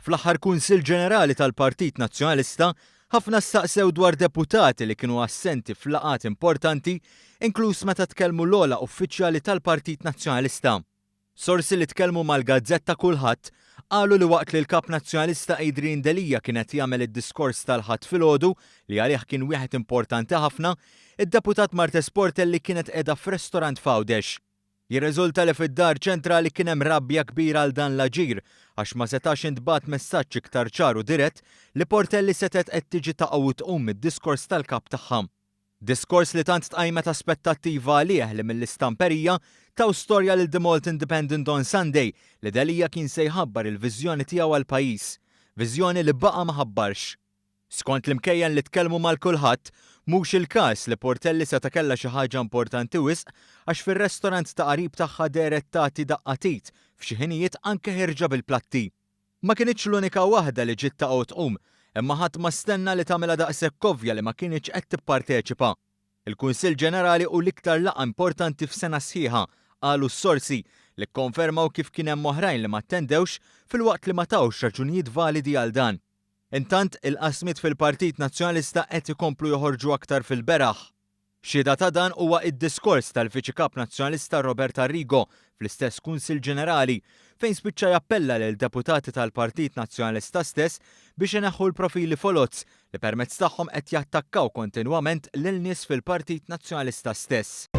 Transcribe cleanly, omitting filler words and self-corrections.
Fl-aħħar Kunsill Ġenerali tal-Partit Nazzjonalista, ħafna staqsew dwar deputati li kienu assenti f'laqgħat importanti, inkluż meta tkellmu l-ogħla uffiċjali tal-Partit Nazzjonalista. Sorsi li tkellmu mal-gazzetta Kullħadd qalu li waqt li l-Kap Nazzjonalista Adrian Delia kien qed jagħmel id-diskors tal-Ħadd filgħodu, li għalih kien wieħed importanti ħafna, id-Deputat Marthese Portelli kienet qiegħda f'restorant f'Għawdex. Jirriżulta li fid-Dar Ċentrali kien hemm rabja kbira għal dan l-aġir għax ma setax intbagħat messaġġ iktar ċar u dirett li Portelli setgħet qed tiġi taqa' u tqum mid-diskors tal-Kap tagħha. Diskors li tant tqajmet aspettattiva għalih li mill-istamperija taw storja lil The Malta Independent on Sunday li Delia kien se jħabbar il-viżjoni tiegħu għall-pajjiż. Viżjoni li baqa' ma ħabbarx. Skont l-imkejjen li tkellmu mal-Kullħadd, mhux il-każ li Portelli seta' kellha xi ħaġa importanti wisq għax fir-restorant ta' qarib tagħha dehret tagħti daqqa t'id, f'xi ħinijiet anke ħierġa bil-platti. Ma kinitx l-unika waħda li ġiet taqa' u tqum, imma ħadd ma stenna li tagħmilha daqshekk ovvja li ma kinitx qed tipparteċipa. Il-Kunsill Ġenerali hu l-iktar laqgħa importanti f'sena sħiħa, qalu s-sorsi, li kkonfermaw kif kien hemm oħrajn li ma attendewx filwaqt li ma tawx raġunijiet validi għal dan. Intant, il-qasmiet fil-Partit Nazzjonalista qed ikomplu joħorġu aktar fil-beraħ. Xhieda ta' dan huwa id-diskors tal-Viċi Kap Nazzjonalista Robert Arrigo fl-istess Kunsill Ġenerali, fejn spiċċa jappella lil deputati tal-Partit Nazzjonalista stess biex ineħħu l-profili foloz li permezz tagħhom qed jattakkaw kontinwament lil nies fil-Partit Nazzjonalista stess.